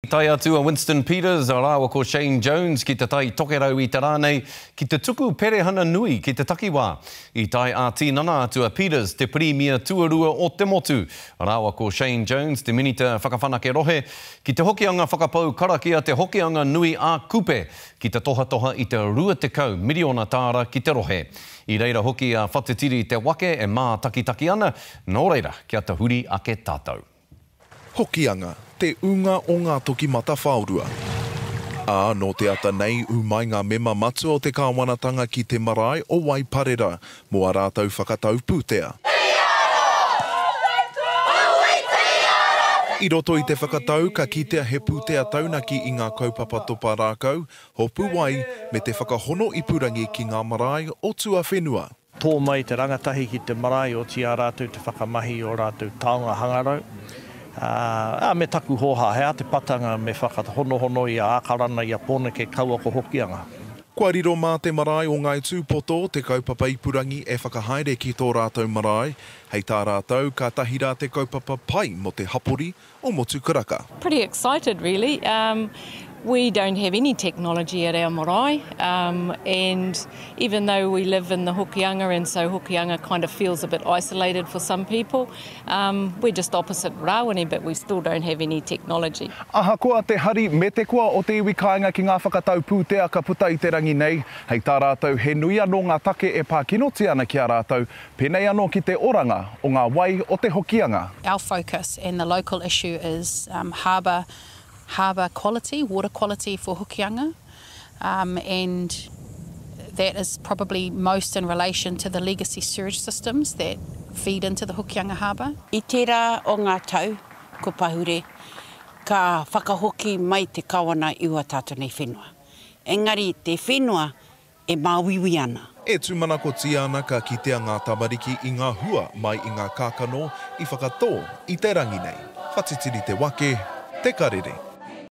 Tae atu a Winston Peters rāua ko Shane Jones ki Te Tai Tokerau i te rā nei ki te tuku perehana nui ki te takiwā. I tae ā-tīnana atu a Peters, te Pirimia tuarua o te motu, rāua ko Shane Jones, te Minita Whakawhanake Rohe, ki te Hokianga whakapau karakia Te Hokianga Nui a Kupe ki te tohatoha i te 20 miriona tāra ki te rohe. I reira hoki a Whatitiri Te Wake e mātakitaki ana, nō reira, kia tahuri ake tātou. Hokianga, te ūnga o ngā toki matawhaorua. Ā, nō te ata nei ū mai ngā mema matua o te kāwanatanga ki te marae o Waiparera mō ā rātou whakatau pūtea. I roto i te whakatau ka kitea he pūtea taunaki i ngā kaupapa topa rākau, hopu wai me te whakahono ipurangi ki ngā marae o tuawhenua. Tō mai te rangatahi ki te marae oti a rātou te whakamahi i ō rātou taonga hangarau. Ā, me taku hōhā, he aha te patanga me whakahonohono i a Ākarana, i a Pōneke kaua ko Hokianga. Kua riro mā te marae o Ngāi Tūpoto te kaupapa ipurangi e whakahaere ki tō rātou marae. Hei tā rātou, kātahi rā te kaupapa pai mō te hapori o Motukaraka. Pretty excited really. We don't have any technology at our marae and even though we live in the Hokianga and so Hokianga kind of feels a bit isolated for some people, we're just opposite Rawene but we still don't have any technology. Ahakoa te hari me te koa o te iwi kāinga ki ngā whakatau pūtea ka puta i te rangi nei, hei tā rātou he nui anō ngā take e pā kinotia ana ki a rātou Pēnei anō ki te oranga o ngā wai o te Hokianga. Our focus and the local issue is harbour harbour quality, water quality for Hokianga and that is probably most in relation to the legacy sewage systems that feed into the Hokianga harbour. I tērā o ngā tau, ko pahure, ka whakahoki mai te Kawana i ua tātou nei whenua. Engari te whenua e māuiui ana. E tūmanakotia ana ka kitea ngā tamariki i ngā hua mai i ngā kākano i whakatō i te rangi nei. Whatitiri te wake, te karere.